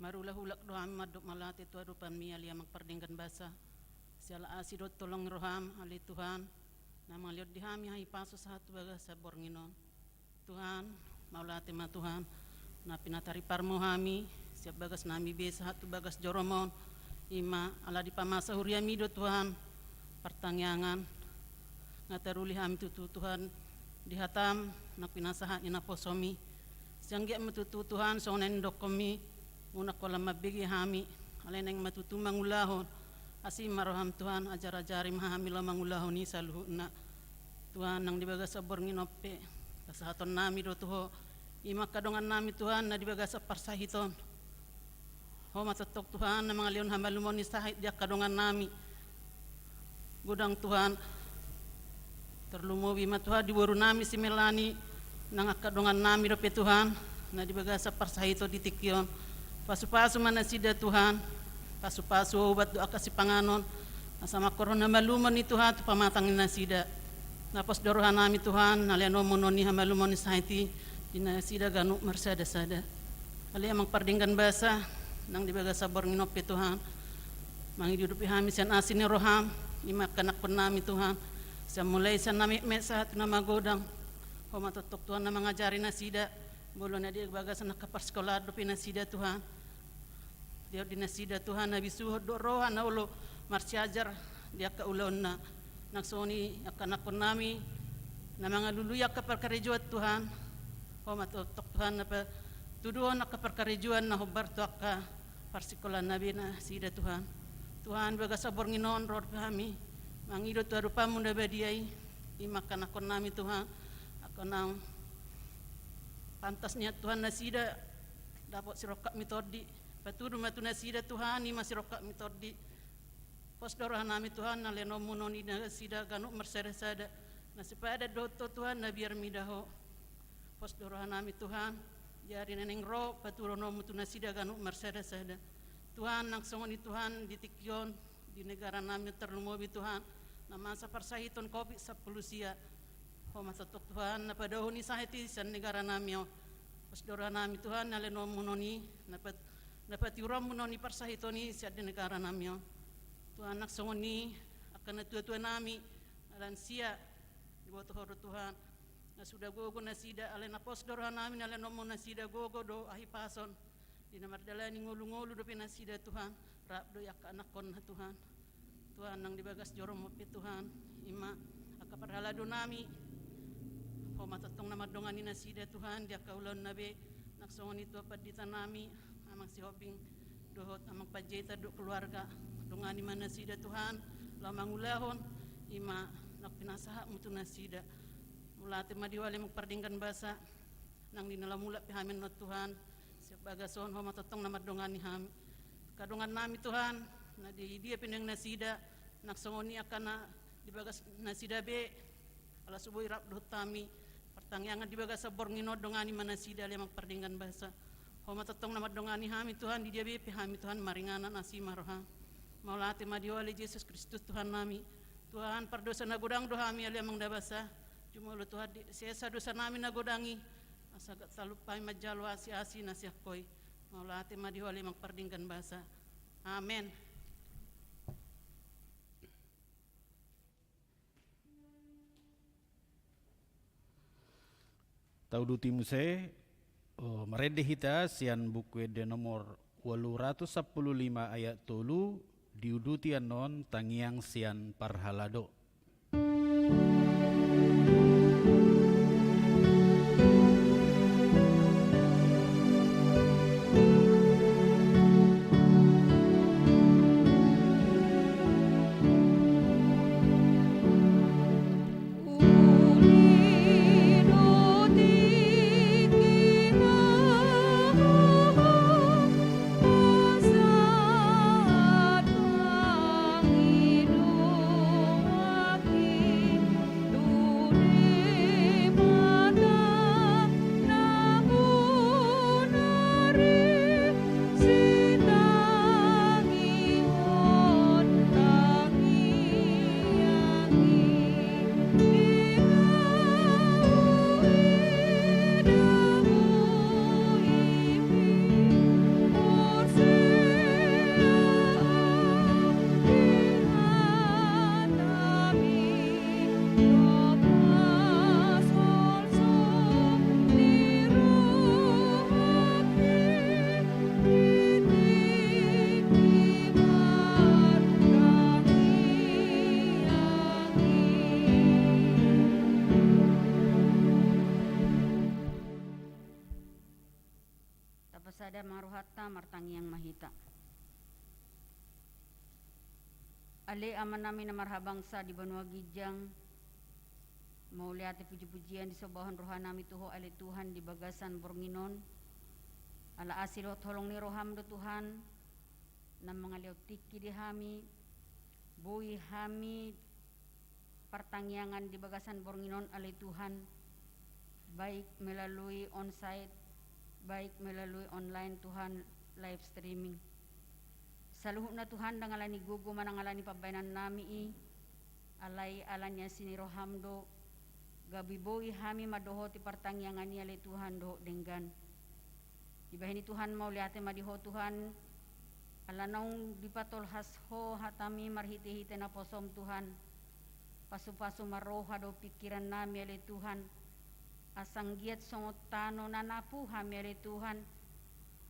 Marulahulak do hami mandok mauliate tu adopanMi, ale Amang pardenggan basa. Siala asi dohot holong ni rohaM, ale Tuhan, na mangalehon di hami hahipason sahat tu bagasan borngin on. Tuhan, mauliate ma Tuhan, na pinatariparMu hami sian bagasnami be sahat tu bagas joroM on. I ma ala dipamasa huriaMi do Tuhan partangiangan. Nga taruli hami tutu Tuhan di hataM na pinasahat ni naposoMi. Sai anggiat ma tutu Tuhan songon na nidokkonMi, unang holan mambege hami, alai naeng ma tutu mangulahon. Asi ma rohaM Tuhan, ajarajari ma hami laho mangulahon i saluhutna. Tuhan, nang di bagasan borngin on pe pasahatonnami do tu Ho i ma angka dongannami Tuhan na di bagasan parsahiton. Ho ma tongtong Tuhan na mangalehon hamalumon ni sahit di angka dongannami. Godang Tuhan, tarlumobi ma Tuhan di borunami si Melani, nang angka dongannami dope Tuhan na di bagasan parsahiton di tingki on. Pasupasu ma nasida Tuhan, pasupasu obat dohot angka sipanganon, asa mangkorhon hamalumon i Tuhan tu pamatang ni nasida. Na pos do rohanami Tuhan na lehononmu non i hamalumon ni sahit i di nasida ganup marsadasada. Ale Amang pardenggan basa, nang di bagasan borngin on pe Tuhan, mangido dope hami sian asi ni rohaM, i ma angka anakkonnami Tuhan, sian mulai sian na metmet sahat tu na magodang. Ho ma tongtong Tuhan na mangajari nasida, molo na di bagasan angka parsikolaan dope nasida Tuhan, lehon di nasida Tuhan habisuhon dohot roha na olo marsiajar di angka ulaonna. Nang songon i angka anakkonnami na mangalului angka parkarejoan Tuhan, Ho ma tongtong Tuhan na patuduhon angka parkarejoan na hombar tu angka parsikolaanna be nasida Tuhan. Tuhan, bagasan borngin on ro dope hami mangido tu adopanMu na badia i, i ma angka anakkonnami Tuhan, angka naung pantas nian Tuhan nasida dapot sirongkap ni tondi. Patudu ma tu nasida Tuhan i ma sirongkap ni tondi. Pos do rohanami Tuhan na lehononmu non i nasida ganup marsadasada, na sipadan dohot Ho Tuhan na biar mida Ho. Pos do rohanami Tuhan, di ari na naeng ro patuduhononmu tu nasida ganup marsadasada. Tuhan, nang songon i Tuhan di tingki on, di negaranami on tarlumobi Tuhan na masa parsahiton covid sampulu sia. Ho ma tongtong Tuhan na padaohon i sahit i sian negaranami on. Pos do rohanami Tuhan na lehononmu non i, na pat-, na patiuronmu non i parsahiton i sian di negaranami on. Tuhan, nang songon i angka natuatuanami na lansia, diboto Ho do Tuhan, na suda gogo nasida, alai na pos do rohanami na lehononmu nasida gogo dohot hahipason. Di na mardalani ngolungolu dope nasida Tuhan, rap do i angka anakkonna Tuhan. Tuhan, nang di bagas joroM on pe Tuhan, i ma angka parhaladonami, Ho ma tongtong na mandongani nasida Tuhan di angka ulaonna be. Nang songon i Tuhan panditanami Amang Sihombing dohot Amang Panjaitan dohot keluarga, dongani ma nasida Tuhan laho mangulahon i ma na pinasahatmu tu nasida. Mauliate ma di Ho ale Amang pardenggan basa. Nang di na lam mulak pe hami annon Tuhan, sian bagas on Ho ma tongtong na mandongani hami. Angka dongannami Tuhan, na di dia pe nuaeng nasida, nang songon i angka na di bagas nasida be, ala so boi rap dohot hami partangiangan di bagasan borngin on, dongani ma nasida ale Amang pardenggan basa. Ho ma tongtong na mandongani hami Tuhan, di dia be pe hami Tuhan maringanan, asi ma rohaM. Mauliate ma di Ho ale Jesus Kristus Tuhannami. Tuhan, pardosa na godang do hami ale Amang na basa. Jumolo Tuhan disesa dosanami na godang i, asa gak talup hami manjalo asi-asi na sian Ho i. Mauliate ma di Ho ale Amang pardenggan basa. Amen. Tauduti muse, o, marende hita sian Buku Ende nomor ualu ratus sampulu lima ayat tolu, diuduti annon tangiang sian parhalado. Tanda ma rohanta, martangiang ma hita. Ale Amanami na marhabangsa di banua ginjang, mauliate pujipujian disombahon rohanami tu Ho ale Tuhan di bagasan borngin on. Ala asi dohot holong ni roham do Tuhan, na mangalehon tingki di hami, boi hami partangiangan di bagasan borngin on ale Tuhan, baik melalui onsite, baik melalui online Tuhan, live streaming. Saluhutna Tuhan, ndang ala ni gogo manang ala ni pambahenannami i, alai ala ni asi ni roham do, gabe boi hami mandohoti partangiangan i ale Tuhan dohot denggan. Dibahen i Tuhan, mauliate ma di Ho Tuhan, ala naung dipatolhas Ho hatami marhitehite naposom Tuhan. Pasupasu ma roha dohot pingkirannami ale Tuhan, asa anggiat songon tano na napu hami ale Tuhan,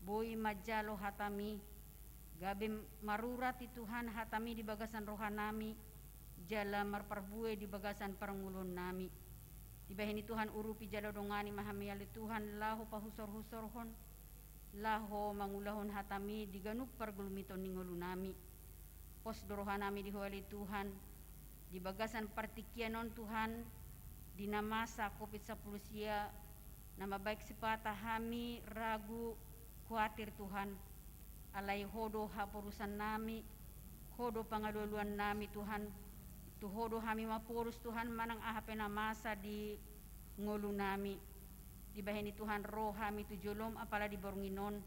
boi manjalo hatami, gabe marurat i Tuhan hatami di bagasan rohanami, jala marparbue di bagasan parngoluonnami. Dibahen i Tuhan, urupi jala dongani ma hami ale Tuhan, laho pahusorhusorhon, laho mangulahon hatami di ganup pargulmiton ni ngolunami. Pos do rohanami di Ho ale Tuhan, di bagasan partingkian on Tuhan, di na masa covid sampulu sia, na mambahen sipata hami ragu, kuatir Tuhan. Alai Ho do haporusannami, Ho do pangalualuannami Tuhan. Tu Ho do hami maporus Tuhan, manang aha pe na masa di ngolunami. Dibahen i Tuhan, ro hami tu jolom apala di borngin on,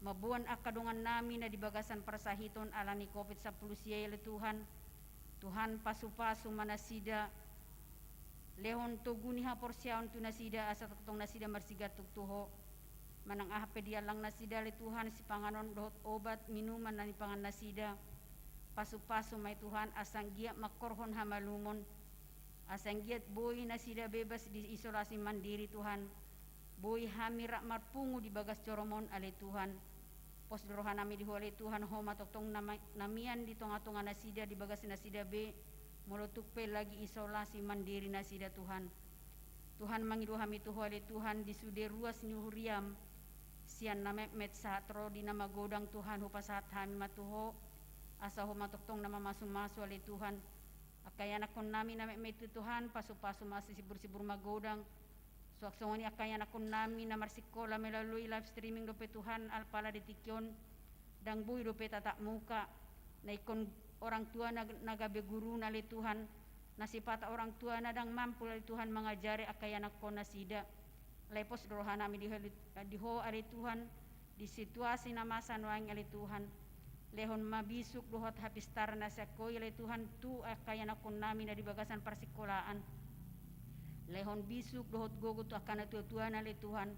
mamboan angka dongannami na di bagasan parsahiton ala ni covid sampulu sia i ale Tuhan. Tuhan, pasupasu ma nasida, lehon togu ni haporseaon tu nasida asa tongtong nasida marsigantung tu Ho. Manang aha pe diallang nasida ale Tuhan, sipanganon dohot obat minuman na nipangan nasida, pasupasu ma i Tuhan asa anggiat mangkorhon hamalumon, asa anggiat boi nasida bebas di isolasi mandiri Tuhan. Boi hami rap marpungu di bagas jorom on ale Tuhan. Pos do rohanami di Ho ale Tuhan, Ho ma tongtong na ma-, na mian di tongatonga nasida, di bagas nasida be, molo tung pe lagi isolasi mandiri nasida Tuhan. Tuhan, mangido hami tu Ho ale Tuhan, di sude ruas ni huriam, sian na metmet sahat ro di na magodang Tuhan, hupasahat hami ma tu Ho, asa Ho ma tongtong na mamasumasu ale Tuhan. Angka ianakkonnami na metmet i Tuhan, pasupasu ma asa sibursibur magodang. Suang songon i angka ianakkonnami na marsikola melalui live streaming dope Tuhan, apala di tingki on, ndang boi dope tatap muka. Na ingkon orang tuana na gabe guruna ale Tuhan, na sipata orang tuana ndang mampu ale Tuhan mangajari angka ianakkon nasida. Alai pos do rohanami di Ho, di Ho ale Tuhan, di situasi na masa nuaeng ale Tuhan. Lehon ma bisuk dohot hapistaran na sian Ho i ale Tuhan tu angka ianakkonnami na di bagasan parsikolaan. Lehon bisuk dohot gogo tu angka natuatuana ale Tuhan.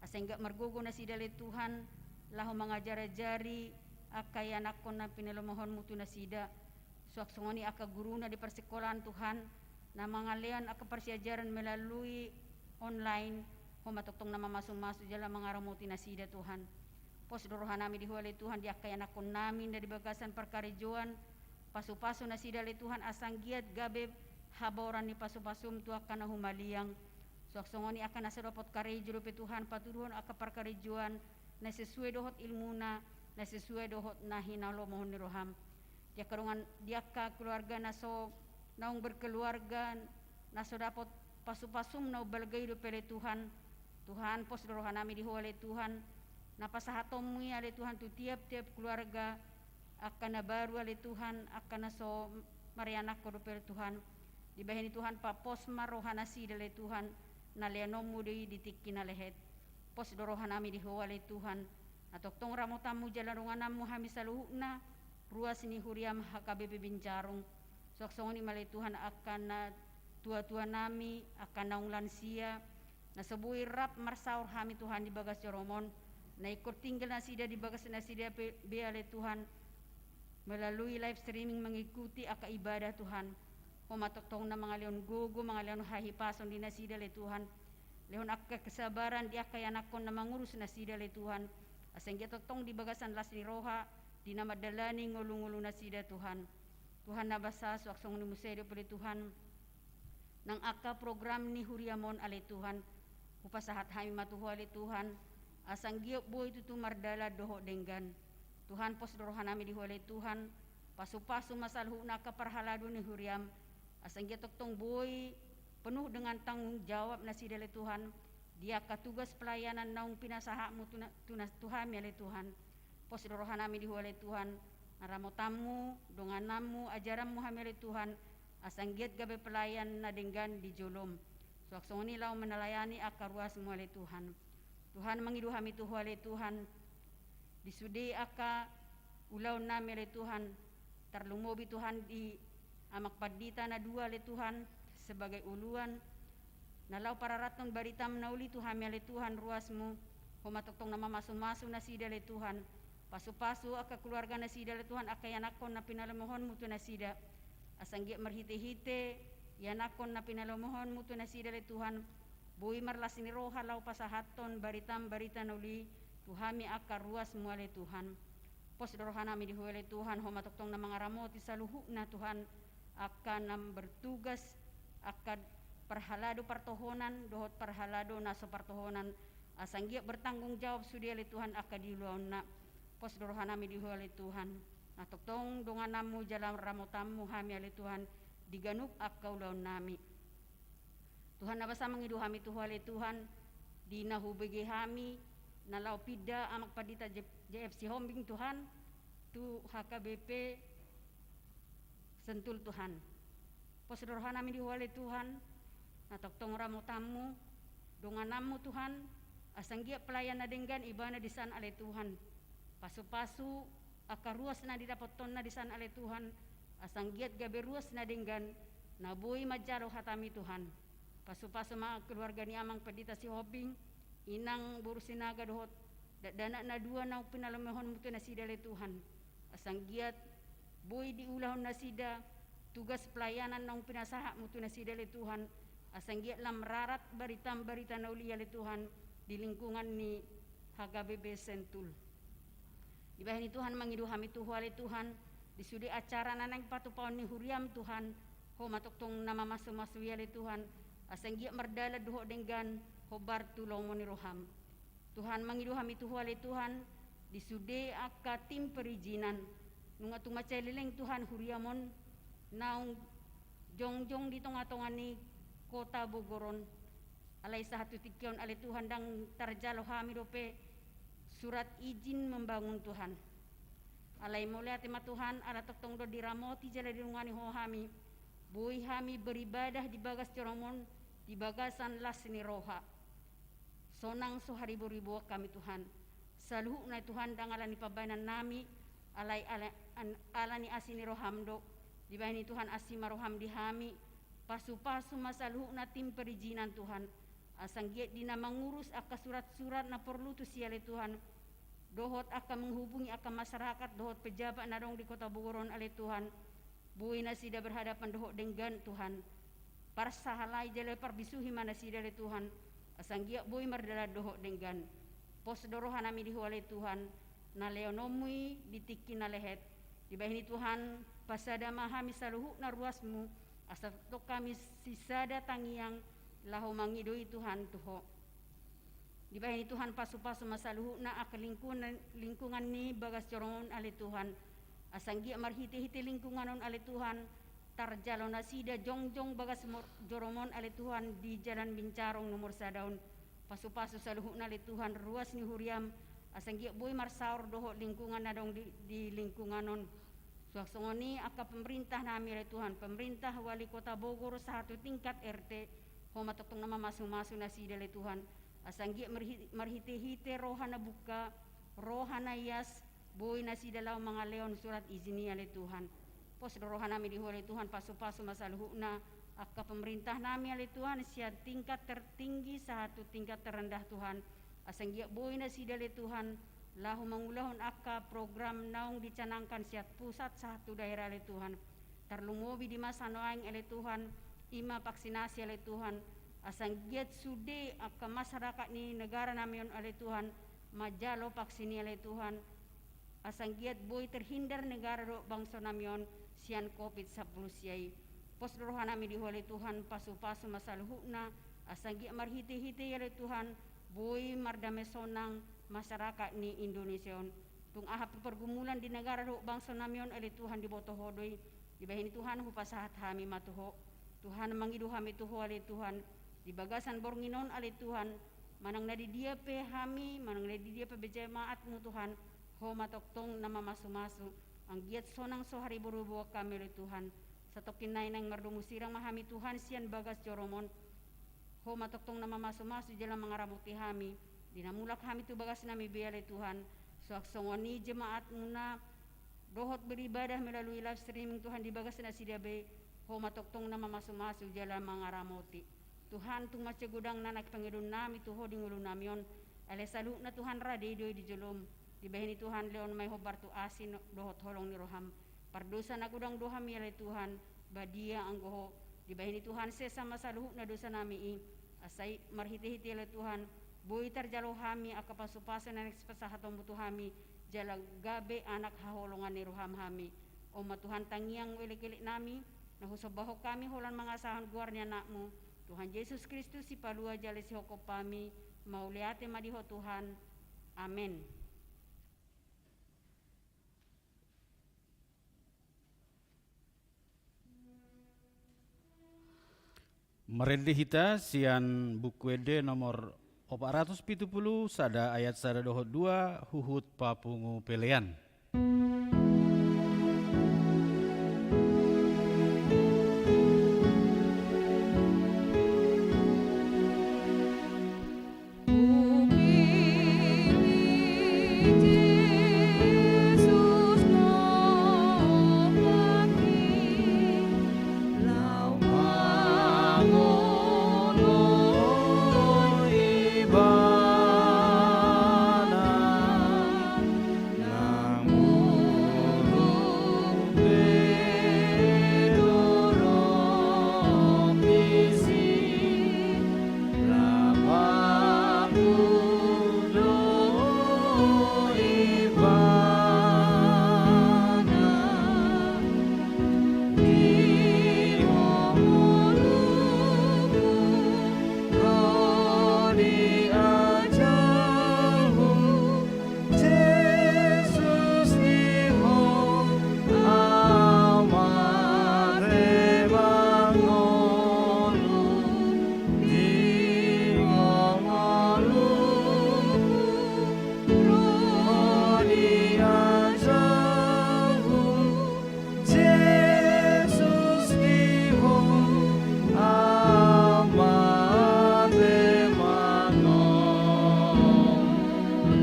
Asa anggiat margogo nasida ale Tuhan, laho mangajarajari angka ianakkon na pinalomohonmu tu nasida. Suang songon i angka guruna di parsikolaan Tuhan, na mangalehon angka parsiajaran melalui online, Ho ma tongtong na mamasumasu jala mangaramoti nasida Tuhan. Pos do rohanami di Ho ale Tuhan, di angka ianakkonnami na di bagasan parkarejoan, pasupasu nasida ale Tuhan asa anggiat gabe haboran ni pasupasum tu angka na humaliang. Suang songon i angka na so dapot karejo dope Tuhan, patuduhon angka parkarejoan na sesuai dohot ilmuna, na sesuai dohot na hinalomohon ni roham. Di angka dongan, di angka keluarga na so naung berkeluarga, na so dapot pasupasum na umbalga i dope ale Tuhan. Tuhan, pos do rohanami di Ho ale Tuhan, na pasahatonmu i ale Tuhan tu tiap-tiap keluarga, angka na baru ale Tuhan, angka na so marianakkon dope ale Tuhan. Dibahen i Tuhan, papos ma roha nasida ale Tuhan, na leanonmu do i di tingki na lehet. Pos do rohanami di Ho ale Tuhan, na tongtong ramotanmu jala dongananmu hami saluhutna, ruas ni huriam H K B P Binjarung. Suang songon i ma ale Tuhan angka natuatuanami, angka naung lansia, na so boi rap marsaor hami Tuhan di bagas jorom on, na ingkon tinggal nasida di bagas nasida pe, be ale Tuhan, melalui live streaming mengikuti angka ibadah Tuhan. Ho ma tongtong na mangalehon gogo, mangalehon hahipason di nasida ale Tuhan. Lehon angka kesabaran di angka ianakkon na mangurus nasida ale Tuhan. Asa anggiat tongtong di bagasan las ni roha, di na mandalani ngolungolu nasida Tuhan. Tuhan na basa, suang songon i muse dope ale Tuhan. Nang angka program ni huriam on ale Tuhan, hupasahat hami ma tu Ho ale Tuhan, asa anggiat boi tutu mardalan dohot denggan. Tuhan, pos do rohanami di Ho ale Tuhan, pasu-pasu ma saluhutna angka parhalado ni huriam, asa anggiat tongtong boi penuh dengan tanggung jawab nasida ale Tuhan, di angka tugas pelayanan naung pinasahatmu tu na-, tu na-, tu hami ale Tuhan. Pos do rohanami di Ho ale Tuhan, ramotanmu, dongananmu, ajaranmu hami ale Tuhan, asa anggiat gabe pelayan na denggan di jolom. Suang songon i laho melayani angka ruasmu ale Tuhan. Tuhan, mangido hami tu Ho ale Tuhan, di sude angka ulaonnami ale Tuhan, tarlumobi Tuhan di Amak Pandita na dua ale Tuhan, sebagai uluan na laho pararathon baritam na uli tu hami ale Tuhan ruasmu, Ho ma tongtong na mamasu-masu nasida ale Tuhan, pasu-pasu angka keluarga nasida ale Tuhan, angka ianakhon na pinalomohonmu tu nasida, asa anggiat marhite-hite ianakhon na pinalomohonmu tu nasida ale Tuhan, boi marlas ni roha laho pasahathon baritam barita na uli tu hami angka ruasmu ale Tuhan. Pos do rohanami di Ho ale Tuhan, Ho ma tongtong na mangaramoti saluhutna Tuhan, angka na bertugas, angka parhalado partohonan dohot parhalado na so partohonan, asa anggiat bertanggung jawab sude ale Tuhan angka di ulaonna. Pos do rohanami di Ho ale Tuhan, na tongtong dongananmu jala ramotanmu hami ale Tuhan di ganup angka ulaonnami. Tuhan, na basa mangido hami tu Ho ale Tuhan, di na hubege hami na laho pinda Amak Pandita J-, J F Sihombing Tuhan, tu H K B P Sentul Tuhan. Pos do rohanami di Ho ale Tuhan, na tongtong ramotanmu, dongananmu Tuhan, asa anggiat pelayan na denggan ibana disan ale Tuhan. Pasu-pasu angka ruas na didapothonna disan ale Tuhan, asa anggiat gabe ruas na denggan, na boi manjalo hatami Tuhan. Pasu-pasu ma keluarga ni Amang Pandita Sihombing, Inang boru Sinaga dohot dakdanak na dua naung pinalomohonmu tu nasida ale Tuhan. Asa anggiat boi diulahon nasida tugas pelayanan naung pinasahatmu tu nasida ale Tuhan, asa anggiat lam rarat baritam barita na uli ale Tuhan di lingkungan ni H K B P Sentul. Dibahen i Tuhan, mangido hami tu Ho ale Tuhan, di sude acara na naeng patupaon ni huriam Tuhan, Ho ma tongtong na mamasu-masu i ale Tuhan, asa anggiat mardalan dohot denggan hombar tu lomo ni roham. Tuhan, mangido hami tu Ho ale Tuhan, di sude angka tim perizinan, nunga tung mansai leleng Tuhan huriam on naung jongjong di tonga-tonga ni Kota Bogor on. Alai sahat tu tingki on ale Tuhan, ndang tarjalo hami dope surat izin membangun Tuhan. Alai mauliate ma Tuhan, ala tongtong do diramoti jala didongani Ho hami, boi hami beribadah di bagas joroM on di bagasan las ni roha. Sonang so haribo-riboan hami Tuhan. Saluhutna Tuhan, ndang ala ni pambahenannami, alai ala, an-, ala ni asi ni roham do. Dibahen i Tuhan, asi ma roham di hami, pasu-pasu ma saluhutna tim perizinan Tuhan, asa anggiat di na mangurus angka surat-surat na porlu tusi ale Tuhan, dohot angka menghubungi angka masyarakat dohot pejabat na adong di Kota Bogor on ale Tuhan, boi nasida berhadapan dohot denggan Tuhan. Parsahalai jala parbisuhi ma nasida ale Tuhan, asa anggiat boi mardalan dohot denggan. Pos do rohanami di Ho ale Tuhan, na lehononmu i di tingki na lehet. Dibahen i Tuhan, pasada ma hami saluhutna ruasmu, asa tongtong hami sisada tangiang laho mangido i Tuhan tu Ho. Dibahen i Tuhan, pasu-pasu ma saluhutna angka lingkungan, lingkungan ni bagas joroM on ale Tuhan, asa anggiat marhite-hite lingkungan on ale Tuhan, tarjalo nasida jongjong bagas mor-, joroM on ale Tuhan di Jalan Bincarong nomor sada on. Pasu-pasu saluhutna ale Tuhan ruas ni huriam, asa anggiat boi marsaor dohot lingkungan na adong di, di lingkungan on. Suang songon i angka pemerintah nami ale Tuhan, pemerintah wali Kota Bogor sahat tu tingkat R T, Ho ma tongtong na mamasu-masu nasida ale Tuhan, asa anggiat marhi-, marhite-hite roha na bungka, roha na ias, boi nasida laho mangalehon surat izin i ale Tuhan. Pos do rohanami di Ho ale Tuhan, pasu-pasu ma saluhutna angka pemerintah nami ale Tuhan, sian tingkat tertinggi sahat tu tingkat terendah Tuhan, asa anggiat boi nasida ale Tuhan laho mangulahon angka program naung dicanangkan sian pusat sahat tu daerah ale Tuhan. Tarlumobi di masa nuaeng ale Tuhan, i ma vaksinasi ale Tuhan, asa anggiat sude angka masyarakat ni negara nami on ale Tuhan manjalo vaksin i ale Tuhan, asa anggiat boi terhindar negara dohot bangso nami on sian covid sampulu sia i. Pos do rohanami di Ho ale Tuhan, pasu-pasu ma saluhutna, asa anggiat marhite-hite i ale Tuhan, Boi mardame sonang masyarakat ni Indonesia on. Tung aha pe pergumulan di negara dohot bangso nami on, ale Tuhan, diboto Ho do i. Dibahen i Tuhan hupasahat hami ma tu Ho. Tuhan, mangido hami tu Ho, ale Tuhan, di bagasan borngin on, ale Tuhan, manang na di dia pe hami, manang na di dia pe jemaat-Mu, Tuhan, Ho ma tongtong na mamasumasu. Anggiat sonang so hariboruboruan hami, ale Tuhan. Satongkin nai naeng mardomu sirang ma hami, Tuhan, sian bagas joro-Mu on. Ho ma tongtong na mamasumasu jala mangaramoti hami, di na mulak hami tu bagasnami be, ale Tuhan, suang songon i jemaat-Mu na dohot beribadah melalui live streaming, Tuhan, di bagas nasida be, Ho ma tongtong na mamasumasu jala mangaramoti. Tuhan, tung mansai godang nang pangidoannami tu Ho di ngolunami on, alai saluhutna, Tuhan, rade do i di jolo-Mu. Dibahen i, Tuhan, lehon ma i hombar tu asi dohot holong ni roha-Mu. Pardosa na godang do hami, ale Tuhan, badia anggo Ho. Dibahen i, Tuhan, sesa ma saluhutna dosanami i. Asa i marhitehite, ale Tuhan, boi tarjalo hami angka pasupasu na naeng sipasahaton-Mu tu hami, jala gabe anak haholongan ni roha-Mu hami. On ma, Tuhan, tangiang elekeleknami, na husombahon hami holan mangasahon goar ni Anak-Mu, Tuhan Jesus Kristus, Sipalua jala Sihophop hami. Mauliate ma di Ho, Tuhan. Amen. Marende hita sian Buku Ende nomor opat ratus pitu pulu sada, ayat sada dohot dua, huhut papungu pelean.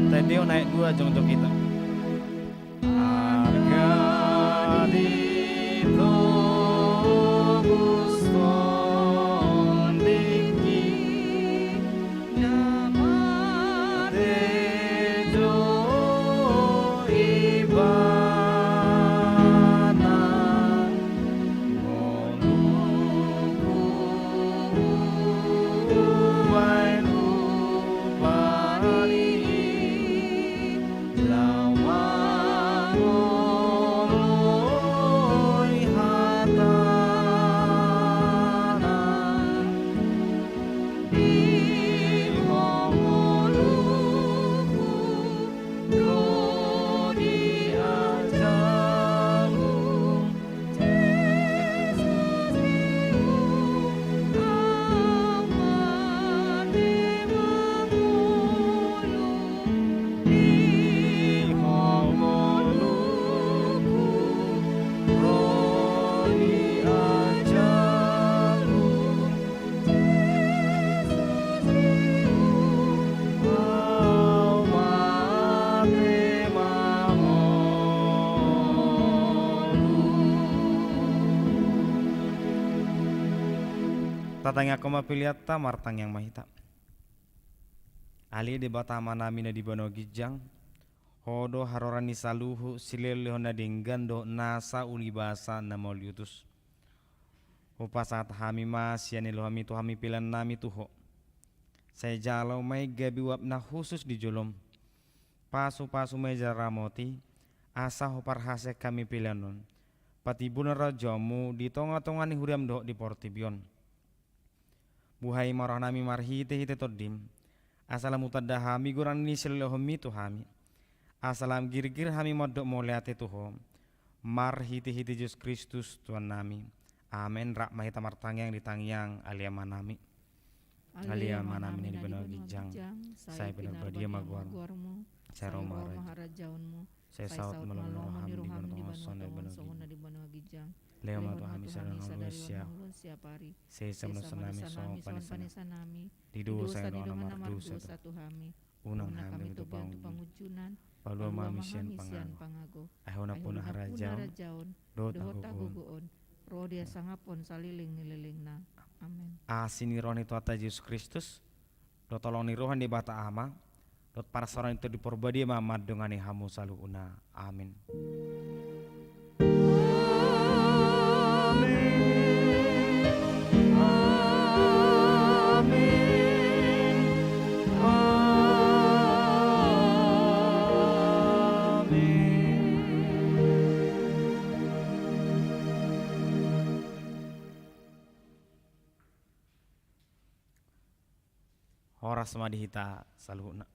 Tendeo naik dua jongjong kita. Tatangiangkon ma peleanta, martangiang ma hita. Ale Debata Amanami na di banua ginjang, Ho do haroro ni saluhut silehonlehon na denggan dohot nasa ulibasa na mauliutus. Hupasahat hami ma sian ni rohaM i tu hami peleannami tu Ho. Sai jalo ma i gabe uap na hushus di joloM. Pasupasu ma i jala ramoti, asa huparhasea hami pelean on, patimbulhon rajaonMu di tongatonga ni huriaM dohot di portibi on. Buhai ma rohanami marhitehite TondiM, Asa lam hutanda hami goaran ni silehonmi tu hami, asa lam girgir hami mandok mauliate tu Ho, marhitehite Jesus Kristus Tuhannami. Amen. Rap ma hita martangiang di tangiang Ale Amanami. Ale Amanami na di banua ginjang, sai pinarbadia ma goarMu. Sai ro ma harajaonMu. Sai saut ma lomo ni rohaM di banua tonga on songon na di banua ginjang. Lehon ma tu hami sadari on hangoluan siapari. Sesa ma dosanami songon panesanami di dosa ni dongan na mardosa tu hami. Unang hami togihon tu pangunjunan. Palua ma hami sian pangago. Ai Ho nampuna harajaon dohot hagogoon, ro di hasangapon saleleng ni lelengna. Amen. Asi ni roha ni Tuhanta Jesus Kristus, dohot holong ni roha ni Debata Ama, dohot parsaoran ni Tondi Parbadia ma mandongani hamu saluhutna. Amen. Amen. Amen. Amen. Horas ma di hita saluhutna.